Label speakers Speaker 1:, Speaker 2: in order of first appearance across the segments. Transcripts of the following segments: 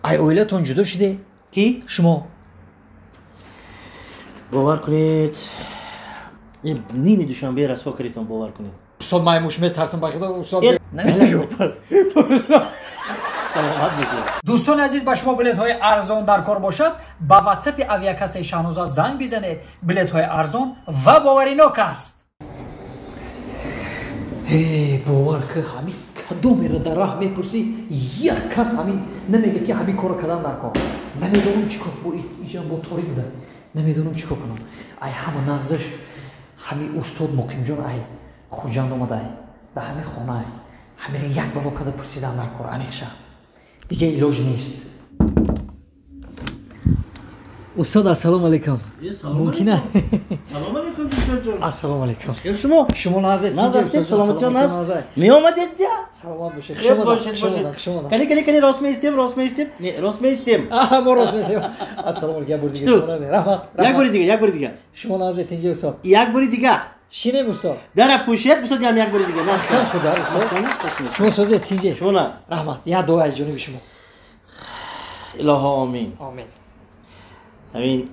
Speaker 1: Ай оилатон ҷудо шуде?
Speaker 2: Ки?
Speaker 1: Шумо.
Speaker 2: Бовар кунед, ними Душанбе расво кардитон, бовар кунед.
Speaker 1: Устод, маймуш метарсам, ба худо, устод.
Speaker 2: Саломат бошед.
Speaker 1: Дӯстони азиз, ба шумо билетҳои арзон дар кор бошад, ба ватсапи авиакассаи Шаҳноза занг бизанед. Билетҳои арзон ва боваринок аст. Бовар ки ҳамин кадомеро дар раҳ мепурсӣ, як кас ҳамин намега, ки ҳамин корро кардан дар кор. Намедонам чӣ кор, иҷа бо торик буда, намедонам чӣ кор кунам. Ай ҳама нағзаш ҳамин устод Муқимҷон ай Хуҷанд омадай, ба ҳамин хонай, ҳаминро як бало карда пурсидан дар кор, аниқша. Дига илоҷ нест. Устод, ассалому алайкум. Мумкина?
Speaker 2: Салом алейкум, ҷон.
Speaker 1: Ассалому алейкум.
Speaker 2: Шумо?
Speaker 1: Шумо назед.
Speaker 2: Наз ҳастед, саломатиён наз. Меомадед я?
Speaker 1: Саломат бошед. Хуш омадед. Хуш омадед.
Speaker 2: Кани, кани, кани, рост меистем, рост меистем. Не, рост меистем.
Speaker 1: Аҳа, мо рост меистем. Ассалому алейкум, як бори дига. Шумо назед. Раҳмат.
Speaker 2: Як бори дига, як бори дига.
Speaker 1: Шумо назед, тинҷи устод.
Speaker 2: Як бори дига.
Speaker 1: Шинем, устод.
Speaker 2: Дара пӯшед, устод, ям як бори дига. Наз кунам.
Speaker 1: Худо, устод. Шумо созед, тинҷи.
Speaker 2: Шумо наз.
Speaker 1: Раҳмат. Як дуо аз ҷониби шумо.
Speaker 2: Илоҳо омин.
Speaker 1: Омин.
Speaker 2: Ҳамин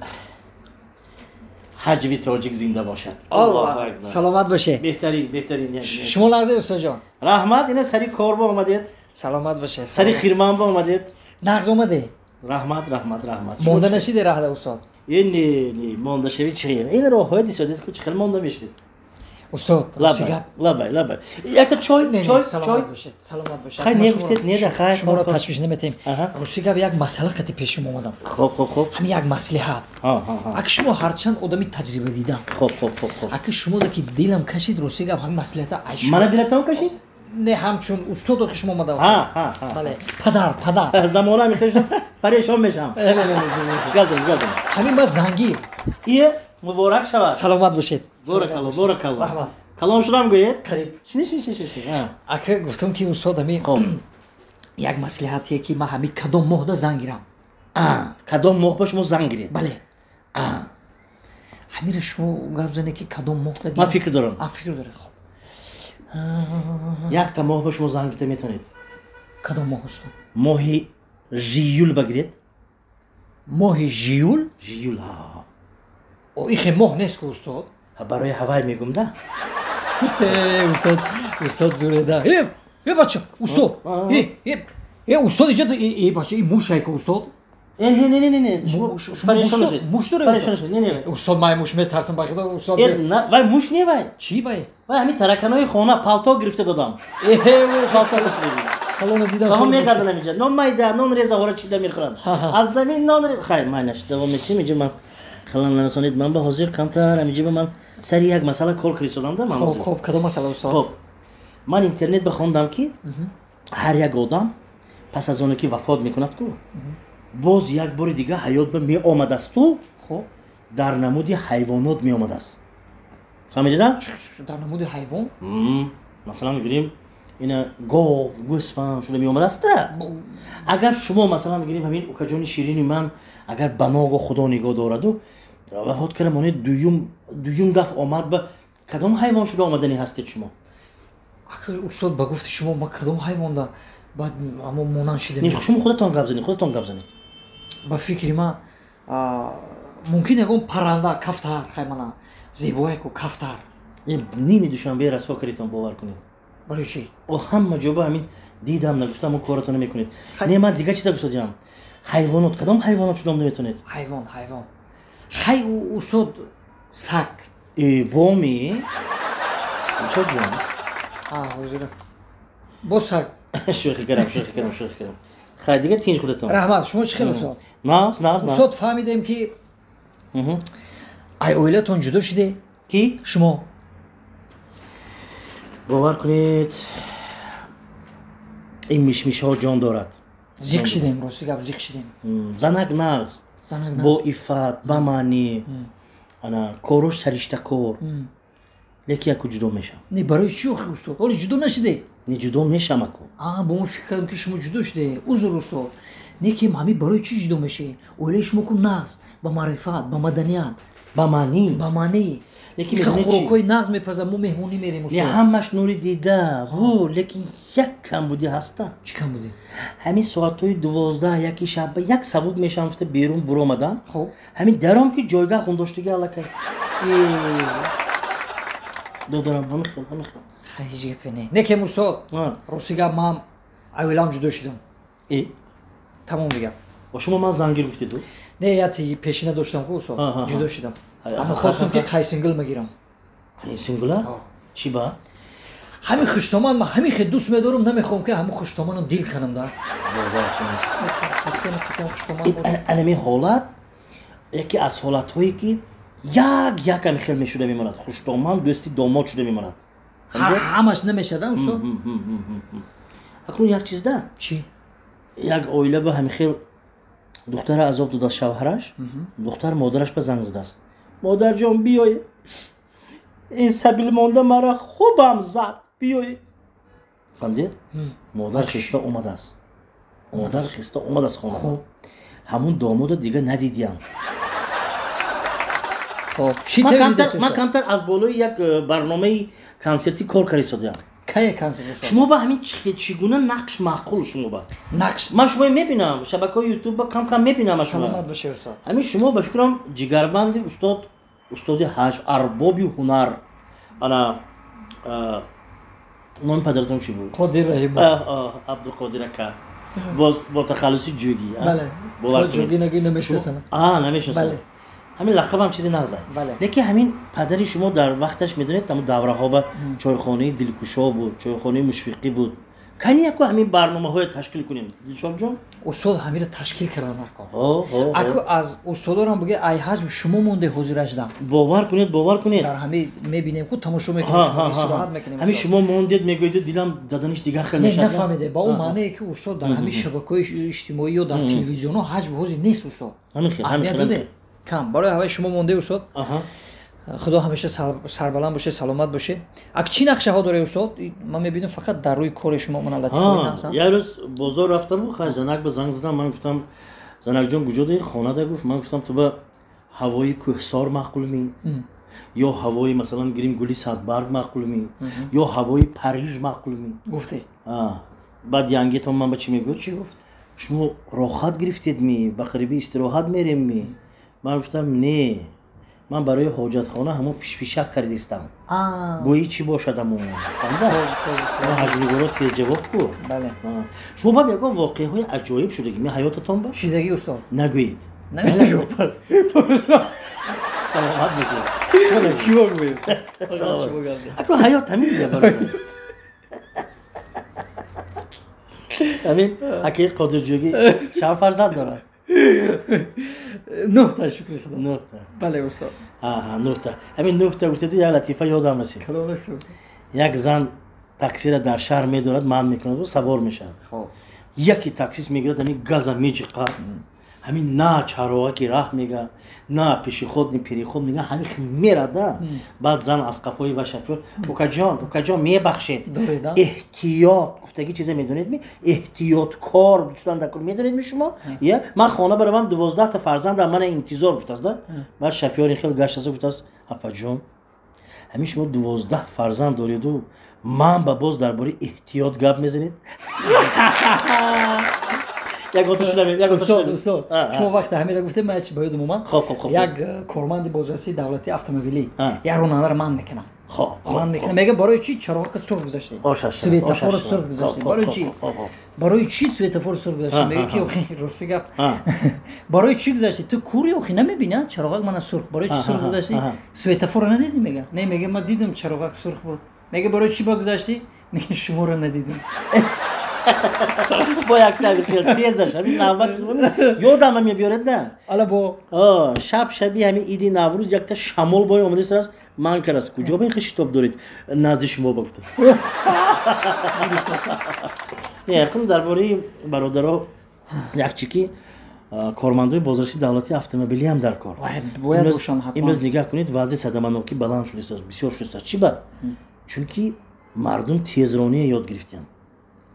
Speaker 2: ҳаҷви тоҷик зинда бошад.
Speaker 1: Аллоҳу акбар. Саломат бошед.
Speaker 2: Беҳтарин, беҳтарин.
Speaker 1: Шумо лаҳза, устодҷон.
Speaker 2: Раҳмат, ина сари кор ба омадед.
Speaker 1: Саломат бошед.
Speaker 2: Сари хирман ба омадед.
Speaker 1: Нағз омаде.
Speaker 2: Раҳмат, раҳмат, раҳмат.
Speaker 1: Монда нашиде раҳда, устод?
Speaker 2: Э, не, не, монда шави чи? Ин роҳҳои дисодед ку, чӣ хел монда мешавед?
Speaker 1: Устод,
Speaker 2: лабай, лабай, лабай. Якта чой, чой, чой.
Speaker 1: Саломат бошед.
Speaker 2: Хай, не гуфтед, не да, хай.
Speaker 1: Шуморо ташвиш наметем. Рости гап, як масъала қати пешум омадам.
Speaker 2: Хоб, хоб, хоб.
Speaker 1: Ҳамин як маслиҳат. Аки шумо ҳарчанд одами таҷриба дида.
Speaker 2: Хоб, хоб, хоб, хоб.
Speaker 1: Аки шумо да ки дилам кашид, рости гап, ҳамин маслиҳата ай шумо.
Speaker 2: Мана дилатон кашид?
Speaker 1: Не, ҳамчун устодо ки шумо омадам.
Speaker 2: Ҳа, ҳа, ҳа.
Speaker 1: Бале, падар, падар.
Speaker 2: Замона мехоҳад, парешон мешам.
Speaker 1: Не, не, не.
Speaker 2: Газм, газм.
Speaker 1: Ҳамин ма зангир.
Speaker 2: Ие, муборак шавад.
Speaker 1: Саломат бошед.
Speaker 2: Боракалло, боракалло.
Speaker 1: Раҳмат.
Speaker 2: Калом шудам гӯед?
Speaker 1: Қариб.
Speaker 2: Шини, шини, шини, шини.
Speaker 1: Ака, гуфтам ки устод, ҳамин як маслиҳатие ки ман ҳамин кадом моҳда занг гирам.
Speaker 2: Кадом моҳ ба шумо занг гиред?
Speaker 1: Бале. Ҳаминро шумо гап занед, ки кадом моҳда.
Speaker 2: Ман фикр дорам.
Speaker 1: А, фикр доред, хоб.
Speaker 2: Якта моҳ ба шумо занг гирта метавонед.
Speaker 1: Кадом моҳ, устод?
Speaker 2: Моҳи жиюл ба гиред.
Speaker 1: Моҳи жиюл?
Speaker 2: Жиюл, ҳа.
Speaker 1: Ихе моҳ нест ку, устод.
Speaker 2: Барои ҳавай мегум да.
Speaker 1: Устод, устод зуреда. Э, э, бача, устод. Э, э, э, устод, иҷа, э, бача, и мушай ку, устод.
Speaker 2: Э, не, не, не, не, шумо парешон шуд.
Speaker 1: Муш доред?
Speaker 2: Парешон шуд. Не, не.
Speaker 1: Устод, ман муш метарсам, ба худо, устод.
Speaker 2: Э, на, вай муш не вай.
Speaker 1: Чӣ вай?
Speaker 2: Вай ҳамин тараканои хона, палто гирифта додам.
Speaker 1: Э,
Speaker 2: палто гирифта.
Speaker 1: Калона дидам.
Speaker 2: Ҳам мегардам инҷа. Нон майда, нон резаҳоро чида мехӯрам. Аз замин нон, хайр, майнаш, давом метим инҷа ман. Халал нарасонед, ман ба ҳозир камтар ҳаминҷа ба ман сари як масъала кор кардистодам да ман.
Speaker 1: Хоб, хоб, кадом масъала, устод?
Speaker 2: Хоб. Ман интернет бахондам, ки ҳар як одам пас аз оне ки вафот мекунад ку, боз як бори дига ҳаёт ба меомадасту.
Speaker 1: Хоб.
Speaker 2: Дар намуди ҳайвонот меомадааст. Фаҳмидида?
Speaker 1: Дар намуди ҳайвон?
Speaker 2: Масалан, гирем, ина гов, гӯсфанд шуда меомадааста. Агар шумо, масалан, гирем, ҳамин укаҷони ширини ман, агар ба ногоҳ худо нигоҳ дораду вафот карда монед, дуюм дафъ омад, ба кадом ҳайвон шуда омадани ҳастед шумо?
Speaker 1: Ака, устод, ба гуфти шумо, ма кадом ҳайвонда баъд амо монанд шидем?
Speaker 2: Не, шумо худатон гап занед, худатон гап занед.
Speaker 1: Ба фикри ман, мумкин ягон парранда, кафтар, хай мана зебое ку кафтар.
Speaker 2: Ними Душанбе расво кардитон, бовар кунед.
Speaker 1: Барои чӣ?
Speaker 2: О, ҳама ҷо ба ҳамин дидам, нагуфтам, мо коратон намекунед. Не, ман дигар чиза гуфтодиам. Ҳайвонот, кадом ҳайвонот шуда наметавонед?
Speaker 1: Ҳайвон, ҳайвон. Хай, устод, саг.
Speaker 2: Э, боми? Устод ҷон.
Speaker 1: А, ҳозира. Боз саг.
Speaker 2: Шӯхӣ кардам, шӯхӣ кардам, шӯхӣ кардам. Хай, дигар тинҷ худатон.
Speaker 1: Раҳмат, шумо чӣ хел, устод?
Speaker 2: Наз, наз, наз.
Speaker 1: Устод, фаҳмидем, ки ай оилатон ҷудо шуде?
Speaker 2: Ки?
Speaker 1: Шумо.
Speaker 2: Бовар кунед, ин мишмишҳо ҷон дорад.
Speaker 1: Зиқ шидем, рости гап, зиқ шидем.
Speaker 2: Занак нағз, бо иффат, ба маънӣ, ана корош сариштакор, лекин яку ҷудо мешам.
Speaker 1: Не, барои чӣ охи, устод? Ҳоло ҷудо нашиде?
Speaker 2: Не, ҷудо мешам аку.
Speaker 1: А, бо мо фикр кардам, ки шумо ҷудо шуде. Узр, устод. Не, ки ҳамин барои чӣ ҷудо мешавед? Оилаи шумо ку нағз, ба маърифат, ба маданият.
Speaker 2: Ба маънӣ.
Speaker 1: Ба маънӣ.
Speaker 2: Лекин
Speaker 1: хӯрокҳои нағз мепазад, мо меҳмонӣ мерем.
Speaker 2: Не, ҳамаш нури дида. Ҳу, лекин як камбудӣ ҳаста.
Speaker 1: Чӣ камбудӣ?
Speaker 2: Ҳамин соатҳои 12-1 шаб як савуд мешавам, гуфта берун буромадам.
Speaker 1: Хуб.
Speaker 2: Ҳамин даром ки ҷойгаҳ хундоштагӣ аллакай. Додарам, ҳамин хел, ҳамин хел.
Speaker 1: Ҳеҷ гапе не. Не ки устод, рости гап ман аввалам ҷудо шудам. Тамом дигар.
Speaker 2: Бо шумо ман зангир гуфтеду?
Speaker 1: Не, яти пешина доштам ку устод, ҷудо шудам. Аммо хостам ки қайсингул мегирам.
Speaker 2: Қайсингула? Чӣ ба?
Speaker 1: Ҳамин хуштоман ман ҳамин хел дӯст медорам, намехоҳам ки ҳамин хуштоманам дил канам да.
Speaker 2: Анами ҳолат яке аз ҳолатҳое ки як як ҳамин хел мешуда мемонад. Хуштоман дӯсти домод шуда мемонад.
Speaker 1: Ҳамаш намешада устод?
Speaker 2: Акнун як чиз да?
Speaker 1: Чӣ?
Speaker 2: Як оила ба ҳамин хел духтара азоб додааст шавҳараш, духтар модараш ба занг задааст. Модарҷон, биёед, ин сабил монда мара хубам зад, биёед. Фаҳмидед? Модар хиста омадааст. Модар хиста омадааст хона. Ҳамун домода дига надидиям. Ман камтар аз болои як барномаи консертӣ кор карда истодиам.
Speaker 1: Кае консерт?
Speaker 2: Шумо ба ҳамин чӣ гуна нақш маъқул шумо ба?
Speaker 1: Нақш?
Speaker 2: Ман шуморо мебинам, шабакаҳои ютуб ба кам кам мебинам шумо.
Speaker 1: Саломат бошед устод.
Speaker 2: Ҳамин шумо ба фикрам ҷигарбанди устод, устоди ҳаҷв, арбоби ҳунар. Ана номи падаратон чӣ буд?
Speaker 1: Қодир Раҳимов.
Speaker 2: Абдуқодир ака. Боз бо тахаллуси Ҷӯгӣ.
Speaker 1: Бале. Ҷӯгӣ нагӯй намешиносам.
Speaker 2: Намешиносам.
Speaker 1: Бале.
Speaker 2: Ҳамин лақабам чизе нағзад. Лекин ҳамин падари шумо дар вақташ медонед, ҳамун давраҳо ба чойхонаи Дилкушо буд, чойхонаи Мушфиқӣ буд. Кани яку ҳамин барномаҳоя ташкил кунем, Дилшодҷон?
Speaker 1: Устод ҳаминро ташкил кардан наркор. Аку аз устодорам буге ай ҳаҷм шумо монде ҳозирашдам.
Speaker 2: Бовар кунед, бовар кунед.
Speaker 1: Дар ҳамин мебинем ку тамошо мекунем, шумо истироҳат мекунем.
Speaker 2: Ҳамин шумо мондед мегӯед дилам заданиш дигар хел мешавад.
Speaker 1: Не, нафаҳмиде. Ба он маънее ки устод дар ҳамин шабакаҳои иҷтимоӣ ё дар телевизионҳо ҳаҷм ҳозир нест устод.
Speaker 2: Ҳамин хел, ҳамин хел.
Speaker 1: Кам. Барои ҳаваи шумо монде устод. Худо ҳамеша сарбаланд боше, саломат боше. Ак чӣ нақшаҳо доред устод? Ман мебинам фақат дар рӯи кори шумо мана латифаҳои нақшам.
Speaker 2: Як рӯз бозор рафтаму хай занак ба занг задам, ман гуфтам занакҷон куҷо дорӣ? Хонада гуфт. Ман гуфтам ту ба ҳавои кӯҳсор маъқулмӣ ё ҳавои масалан гирим гули садбарг маъқулмӣ ё ҳавои Париж маъқулмӣ?
Speaker 1: Гуфтӣ.
Speaker 2: Баъд янгетон ман ба чӣ мегӯяд?
Speaker 1: Чӣ гуфт?
Speaker 2: Шумо роҳат гирифтедмӣ? Ба қариби истироҳат мереммӣ? Ман гуфтам не, ман барои ҳоҷатхона ҳамон фишфишак харидистам. Гӯӣ чӣ бошад ҳамон? Ҳаҷвнигоро тез ҷавоб ку. Шумо ба ягон воқеаҳои аҷоиб шудагӣ ми ҳаётатон ба?
Speaker 1: Шудагӣ устод.
Speaker 2: Нагӯед. Саломат бошед.
Speaker 1: Чӣ гӯед?
Speaker 2: Аку ҳаёт ҳамин дия бародар. Ҳамин акаи Қодирҷӯгӣ чанд фарзанд дорад?
Speaker 1: 9 та, шукри Худо.
Speaker 2: 9 та.
Speaker 1: Бале устод.
Speaker 2: 9 та. Ҳамин 9 та гуфтеду як латифа ёдам расид.
Speaker 1: Кадом латифа?
Speaker 2: Як зан таксиро дар шаҳр медорад, манъ мекунаду савор мешавад. Яке таксист мегирад, ҳамин газа меҷиқад, ҳамин на чароға ки раҳ мега, на пешеход, ни переход мега, ҳамин мерада. Баъд зан аз қафои ва шофёр, укаҷон, укаҷон, мебахшед, эҳтиёт гуфтаги чизе медонед ми? Эҳтиёткор шудан дар кор медонед ми шумо? Я ман хона баравам 12 та фарзандам мана интизор гуфтааст да. Баъд шофёр ин хел гаштаса гуфтааст, апаҷон, ҳамин шумо 12 фарзанд дореду ман ба боз дар бораи эҳтиёт гап мезанед?
Speaker 1: Устод, шумо вақте ҳаминро гуфтед, ман чӣ ба ёдам омад? Як корманди бозрасии давлатии автомобилӣ як ронандаро манъ мекунам. Манъ мекунам, мегӯям барои чӣ чароғака сурх гузаштед? Светофорро сурх гузаштед. Барои чӣ? Барои чӣ светофорро сурх гузаштед? Мегӯяд ки охи рости гап. Барои чӣ гузаштед? Ту кӯри охи намебинӣ чароғак мана сурх. Барои чӣ сурх гузаштӣ? Светофорро надидӣ мегӯяд. Не, мегӯяд ман дидам чароғак сурх буд. Мегӯяд барои чӣ ба гузаштӣ? Мегӯяд шуморо надидам.
Speaker 2: Бо як таби хел тезаш ҳамин навбат ёдам мебиёред на?
Speaker 1: Ала бо
Speaker 2: шаб шаби ҳамин иди Наврӯз якта шамол бой омадааст, ман караст куҷо ба ин хел шитоб доред? Назди шумо ба гуфтааст. Не, якум дар бораи бародаро як чи ки кормандои бозрасии давлатии автомобилиам дар кор.
Speaker 1: Бояд бошанд ҳатман.
Speaker 2: Имрӯз нигаҳ кунед, вазъи садаманокӣ баланд шудааст, бисёр шудааст. Чӣ ба? Чунки мардум тезроние ёд гирифтанд.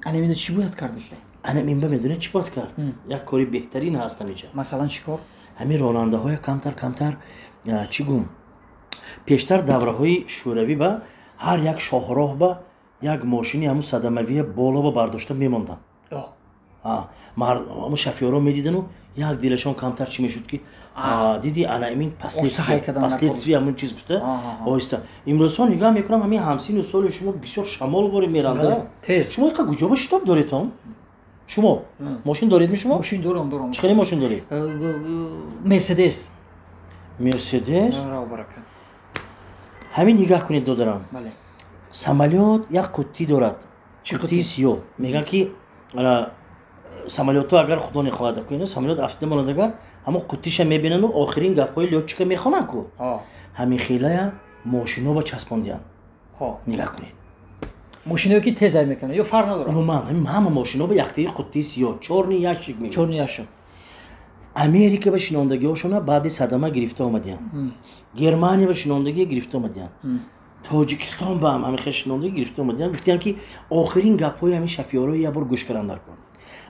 Speaker 1: Ана инро чӣ бояд кард устод?
Speaker 2: Ана ин ба медонед чӣ бояд кард? Як кори беҳтарин ҳаст ҳамиҷа.
Speaker 1: Масалан чӣ кор?
Speaker 2: Ҳамин ронандаҳоя камтар камтар чӣ гум, пештар давраҳои шӯравӣ ба ҳар як шоҳроҳ ба як мошини ҳамун садамавия боло ба бардошта мемонданд. Ҳамун шофёрҳо медидану як дилашон камтар чӣ мешуд, ки диди, ана ин последствия ҳамун чиз гуфта оҳиста. Имрӯзҳо нигоҳ мекунам, ҳамин ҳамсину соли шумо бисёр шамол ворӣ меранда. Шумо иқа куҷо ба шитоб доредон? Шумо мошин доред? Шумо
Speaker 1: мошин дорам, дорам.
Speaker 2: Чӣ хеле мошин доред?
Speaker 1: Мерседес.
Speaker 2: Мерседес. Ҳамин нигаҳ кунед, додарам, самолёт як қуттӣ дорад, қуттии сиёҳ. Мегӯянд, ки самолётҳо, агар худо нехоҳад, самолёт афтида монад, агар ҳамон қуттиша мебинану охирин гапҳои лётчика мехонанд ку, ҳамин хелая мошино ба часпондиянд. Нигаҳ кунед.
Speaker 1: Мошиное ки тез ай мекунад ё фарқ надорад?
Speaker 2: Умуман ҳама мошино ба яктаи қуттии сиёҳ, чёрный ящик мегӯянд.
Speaker 1: Чёрный ящик.
Speaker 2: Америка ба шинондагиҳошона баъди садама гирифта омадиянд, Германия ба шинондагӣ гирифта омадиянд, Тоҷикистон ба ҳам ҳамин хел шинондагӣ гирифта омадиянд. Гуфтиянд, ки охирин гапҳои ҳамин шофёрҳои як бор гӯш кардан дар кор.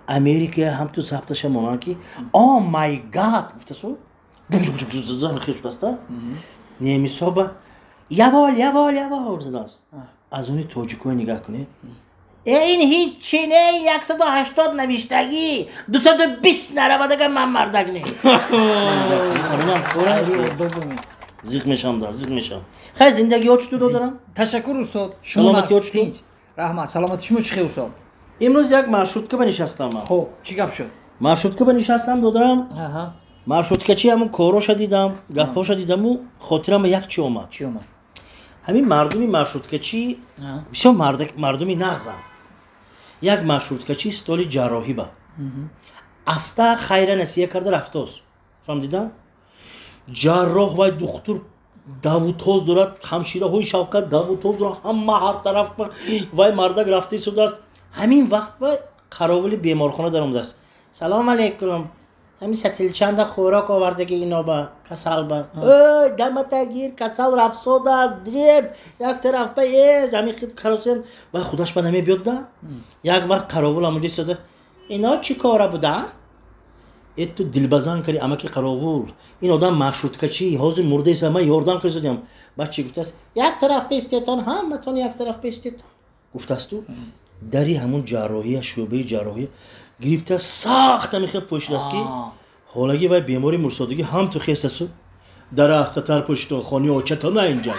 Speaker 2: Америка ҳам ту забташа монанд, ки "Oh my God" гуфтасу хел шудаста. Немисҳо ба "Jawohl, jawohl, jawohl" задааст. Аз они тоҷикҳое нигаҳ кунед: «Ин ҳичи не, 180 навиштагӣ, 220 наравадага, ман мардак не». Зиқ мешавам да, зиқ мешавам. Хай, зиндагиҳо чутур, додарам?
Speaker 1: Ташаккур, устод.
Speaker 2: Саломатиҳо чутур?
Speaker 1: Раҳмат. Саломати шумо чӣ хел, устод?
Speaker 2: Имрӯз як маршрутка ба нишастам ман.
Speaker 1: Хуб, чӣ гап шуд?
Speaker 2: Маршрутка ба нишастам, додарам. Маршруткачи ҳамун короша дидам, гапҳоша дидаму хотирама як чи омад.
Speaker 1: Чӣ омад?
Speaker 2: Ҳамин мардуми маршруткачӣ бисёр мардуми нағзам. Як маршруткачи столи ҷарроҳӣ ба аста хайра насия карда рафтост, фаҳмдидам. Ҷарроҳ вай духтур давутоз дорад, ҳамшираҳои шавқат давутоз дорад, ҳама ҳар тараф вай мардак рафта истодааст. Ҳамин вақт ба қаровули беморхона даромадааст: «Салом алейкум, ҳамин сатилчанда хӯрок овардаги, иноба касалба». «Ой, дамата гир, касал рафсодааст, дем як тараф ба э ҳамин каросен». Вай худаш ба намебиёд да. Як вақт қаровул ҳамонҷо истода: «Ино чӣ кора буданд?» «Э, ту дилбазан кари, амаки қаровул, ин одам маршруткачӣ ҳозир мурдаест, ман ёрдам кардам». Баъд чӣ гуфтааст? «Як тараф бистетон, ҳаматон як тараф бистетон», гуфтасту дари ҳамун ҷарроҳия, шӯъбаи ҷарроҳия гирифта, сахт ҳамин хел пӯшидааст, ки ҳолаги вай бемори мурсодагӣ ҳам ту хестасу дара астатар пӯшида, хони очато на инҷа.